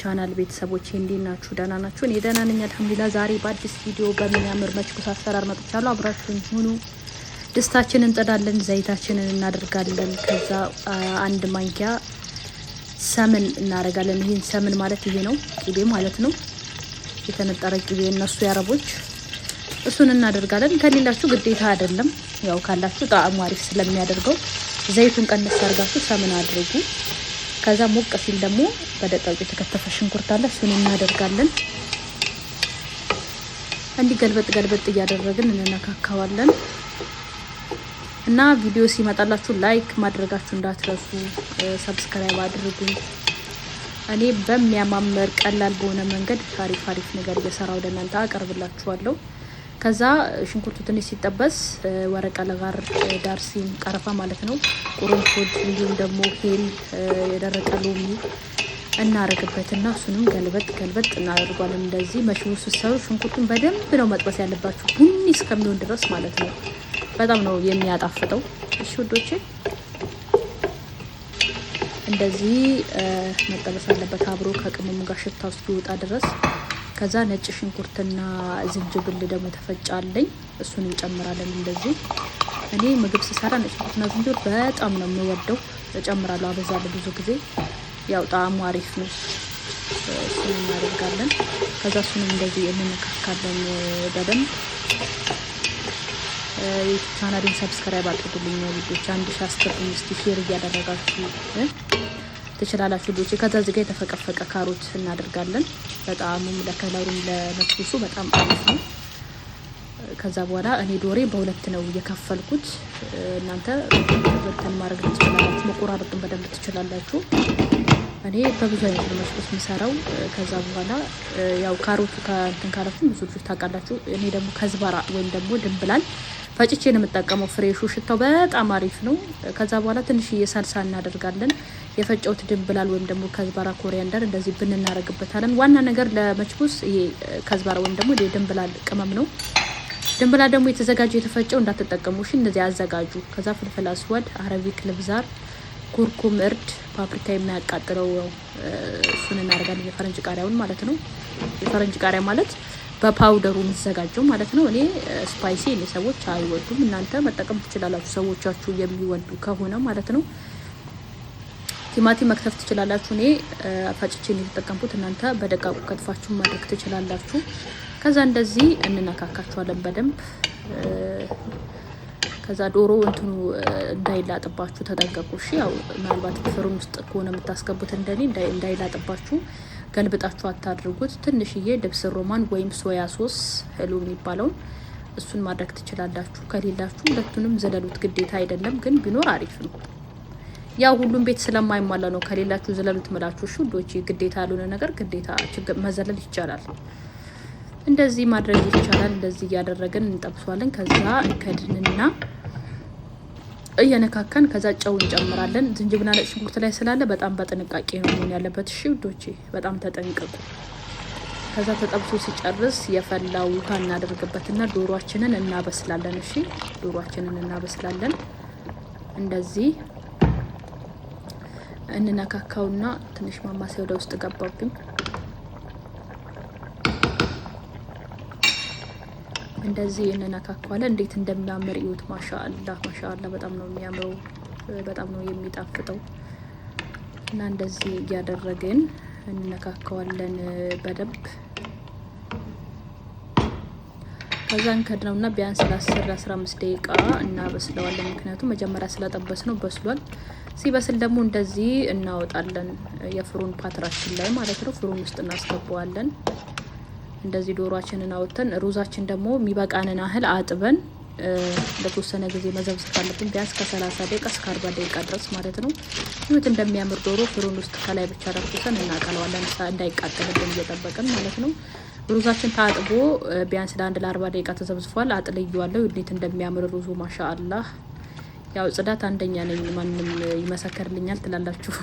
ቻናል ቤተሰቦች እንዴት ናችሁ? ደህና ናችሁ? እኔ ደህና ነኝ አልሐምዱሊላህ። ዛሬ በአዲስ ቪዲዮ በሚያምር መችኩስ አሰራር መጥቻለሁ። አብራችሁን ሁኑ። ድስታችንን እንጥዳለን፣ ዘይታችንን እናደርጋለን። ከዛ አንድ ማንኪያ سمن እናደርጋለን። ይህን سمن ማለት ይሄ ነው፣ ቂቤ ማለት ነው። የተነጠረ ቂቤ እነሱ ያረቦች እሱን እናደርጋለን። ከሌላችሁ ግዴታ አይደለም፣ ያው ካላችሁ ጣዕሙ አሪፍ ስለሚያደርገው ዘይቱን ቀነስ አድርጋችሁ سمن አድርጉ። ከዛ ሞቅ ሲል ደግሞ በደቃቁ የተከተፈ ሽንኩርት አለ፣ እሱን እናደርጋለን። እንዲህ ገልበጥ ገልበጥ እያደረግን እንነካካዋለን። እና ቪዲዮ ሲመጣላችሁ like ማድረጋችሁ እንዳትረሱ፣ subscribe አድርጉ። እኔ በሚያማምር ቀላል በሆነ መንገድ አሪፍ አሪፍ ነገር እየሰራሁ ወደ እናንተ አቀርብላችኋለሁ። ከዛ ሽንኩርቱ ትንሽ ሲጠበስ ورق الغار፣ دارسين፣ ቀረፋ ማለት ነው፣ ቁርንፉድ እንዲሁም ደግሞ هيل፣ የደረቀ ሎሚ እናረግበትና እሱንም ገልበጥ ገልበጥ እናደርጓለን። እንደዚህ مشبوس ስትሰሩ ሽንኩርቱን በደንብ ነው መጥበስ ያለባችሁ፣ ቡኒ እስከሚሆን ድረስ ማለት ነው። በጣም ነው የሚያጣፍጠው። እሺ ውዶቼ፣ እንደዚህ መጠበስ አለበት አብሮ ከቅመሙ ጋር ሽታው እስኪወጣ ድረስ። ከዛ ነጭ ሽንኩርትና ዝንጅብል ደግሞ ተፈጫለኝ፣ እሱን እንጨምራለን። እንደዚህ እኔ ምግብ ስሰራ ነጭ ሽንኩርትና ዝንጅብል በጣም ነው የምወደው፣ እጨምራለሁ፣ አበዛለሁ ብዙ ጊዜ። ያው ጣዕሙ አሪፍ ነው። እሱን እናደርጋለን። ከዛ እሱንም እንደዚህ እንነካካለን በደንብ። ቻናሌን subscribe አድርጉልኝ ልጆች፣ 1000 አስገቡኝ እስቲ፣ share እያደረጋችሁ ትችላላችሁ ልጆች። ከዛ እዚህ ጋር የተፈቀፈቀ ካሮት እናደርጋለን። በጣሙም ለከለሩም ለመችቡሱ በጣም አሪፍ ነው። ከዛ በኋላ እኔ ዶሬ በሁለት ነው የከፈልኩት። እናንተ በተን ማድረግ ትችላላችሁ፣ መቆራረጡን በደንብ ትችላላችሁ። እኔ በብዙ አይነት ነው مشبوس የምሰራው። ከዛ በኋላ ያው ካሮቱ ከእንትን ካላችሁ ብዙ ልጆች ታውቃላችሁ። እኔ ደግሞ كزبرة ወይም ደግሞ ድንብላል ፈጭቼ ነው የምጠቀመው። fresh ኡ ሽታው በጣም አሪፍ ነው። ከዛ በኋላ ትንሽዬ صلصة እናደርጋለን። የፈጨውት ድንብላል ወይም ደግሞ كزبرة፣ coriander እንደዚህ ብንናረግበታለን። ዋና ነገር ለ مشبوس ይሄ كزبرة ወይም ደግሞ የድንብላል ቅመም ነው። ድንብላል ደግሞ የተዘጋጀው የተፈጨው እንዳትጠቀሙ እሺ። እንደዚህ አዘጋጁ። ከዛ فلفل أسود፣ Arabic ልብዛር፣ كركم፣ እርድ፣ ፓፕሪካ የሚያቃጥለው እሱን እናደርጋለን። የፈረንጅ ቃሪያውን ማለት ነው። የፈረንጅ ቃሪያ ማለት በ powder ኡ የሚዘጋጀው ማለት ነው። እኔ spicy እኔ ሰዎች አይወዱም። እናንተ መጠቀም ትችላላችሁ፣ ሰዎቻችሁ የሚወዱ ከሆነ ማለት ነው። ቲማቲም መክተፍ ትችላላችሁ። እኔ ፈጭቼ ነው የተጠቀምኩት። እናንተ በደቃቁ ከትፋችሁ ማድረግ ትችላላችሁ። ከዛ እንደዚህ እንነካካችኋለን በደንብ። ከዛ ዶሮ እንትኑ እንዳይላጥባችሁ ተጠንቀቁ። እሺ ያው ምናልባት فرن ውስጥ ከሆነ የምታስገቡት እንደኔ እንዳይላጥባችሁ ገልብጣችሁ አታድርጉት። ትንሽዬ دبس رمان ወይም soya sauce حلو የሚባለውን እሱን ማድረግ ትችላላችሁ። ከሌላችሁ ሁለቱንም ዘለሉት፣ ግዴታ አይደለም፣ ግን ቢኖር አሪፍ ነው። ያው ሁሉም ቤት ስለማይሟላ ነው ከሌላችሁ ዘለሉት ምላችሁ። እሺ ውዶቼ፣ ግዴታ ያልሆነ ነገር ግዴታ መዘለል ይቻላል። እንደዚህ ማድረግ ይቻላል። እንደዚህ እያደረግን እንጠብሷለን። ከዛ ከድንና እየነካካን ከዛ ጨው እንጨምራለን። ዝንጅብልና ነጭ ሽንኩርት ላይ ስላለ በጣም በጥንቃቄ ነው መሆን ያለበት። እሺ ውዶቼ በጣም ተጠንቀቁ። ከዛ ተጠብሶ ሲጨርስ የፈላ ውሃ እናደርግበትና ዶሯችንን እናበስላለን። እሺ ዶሯችንን እናበስላለን። እንደዚህ እንነካካውና ትንሽ ማማሰያ ወደ ውስጥ ገባብኝ። እንደዚህ እንነካካዋለን። እንዴት እንደሚያምር እዩት። ማሻአላህ ማሻአላህ፣ በጣም ነው የሚያምረው፣ በጣም ነው የሚጣፍጠው። እና እንደዚህ እያደረግን እንነካካዋለን በደንብ። ከዛ እንከድነውና ቢያንስ ለ10 ለ15 ደቂቃ እናበስለዋለን። ምክንያቱም መጀመሪያ ስለጠበስ ነው በስሏል። ሲበስል ደግሞ እንደዚህ እናወጣለን፣ የ فرن ፓትራችን ላይ ማለት ነው። فرن ውስጥ እናስገባዋለን። እንደዚህ ዶሯችንን አውጥተን ሩዛችን ደግሞ የሚበቃንን ያህል አጥበን ለተወሰነ ጊዜ መዘፍዘፍ አለብን። ቢያንስ ከ30 ደቂቃ እስከ 40 ደቂቃ ድረስ ማለት ነው። ይሁት እንደሚያምር ዶሮ فرن ውስጥ ከላይ ብቻ ለኩሰን እናቀለዋለን፣ እንዳይቃጠልብን እየጠበቅን ማለት ነው። ሩዛችን ታጥቦ ቢያንስ ለአንድ ለ40 ደቂቃ ተዘብዝፏል። አጥልዬዋለሁ። እንዴት እንደሚያምር ሩዙ ማሻአላህ። ያው ጽዳት አንደኛ ነኝ፣ ማንም ይመሰክርልኛል ትላላችሁ።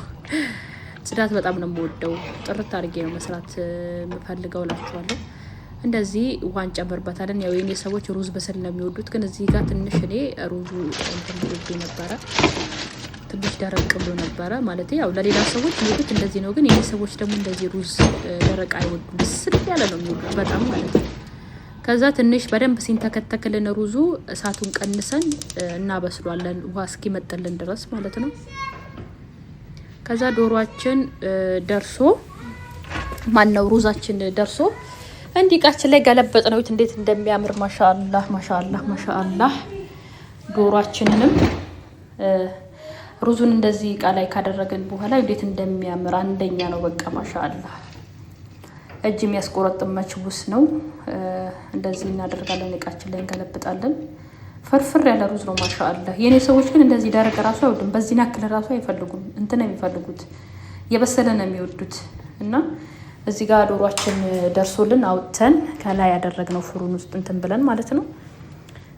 ጽዳት በጣም ነው የምወደው። ጥርት አድርጌ ነው መስራት የምፈልገው እላችኋለሁ። እንደዚህ ውሃ እንጨምርበታለን። ያው የኔ ሰዎች ሩዝ በስል ነው የሚወዱት፣ ግን እዚህ ጋር ትንሽ እኔ ሩዙ እንትን ብሎብኝ ነበረ። ትንሽ ደረቅ ብሎ ነበረ። ማለት ያው ለሌላ ሰዎች የሚወዱት እንደዚህ ነው፣ ግን የኔ ሰዎች ደግሞ እንደዚህ ሩዝ ደረቅ አይወዱም። ብስል ያለ ነው የሚወዱት በጣም ማለት ነው። ከዛ ትንሽ በደንብ ሲንተከተክልን ሩዙ እሳቱን ቀንሰን እናበስሏለን፣ ውሃ እስኪመጥልን ድረስ ማለት ነው። ከዛ ዶሯችን ደርሶ፣ ማነው ሩዛችን ደርሶ እንዲህ እቃችን ላይ ገለበጥ ነው። እንዴት እንደሚያምር ማሻአላህ ማሻአላህ ማሻአላህ። ዶሯችንንም ሩዙን እንደዚህ እቃ ላይ ካደረግን በኋላ እንዴት እንደሚያምር አንደኛ ነው። በቃ ማሻአላህ እጅ የሚያስቆረጥም መችቡስ ነው። እንደዚህ እናደርጋለን። እቃችን ላይ እንገለብጣለን። ፍርፍር ያለ ሩዝ ነው ማሻአላህ። የእኔ ሰዎች ግን እንደዚህ ደረቅ ራሱ አይወዱም። በዚህ ያክል ራሱ አይፈልጉም። እንትን ነው የሚፈልጉት፣ የበሰለ ነው የሚወዱት። እና እዚህ ጋር ዶሯችን ደርሶልን አውጥተን ከላይ ያደረግነው ፍሩን ውስጥ እንትን ብለን ማለት ነው።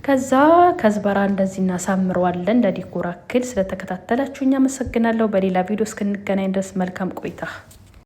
ከዛ ከዝበራ እንደዚህ እናሳምረዋለን ለ decor አክል። ስለተከታተላችሁኝ አመሰግናለሁ። በሌላ ቪዲዮ እስክንገናኝ ድረስ መልካም ቆይታ።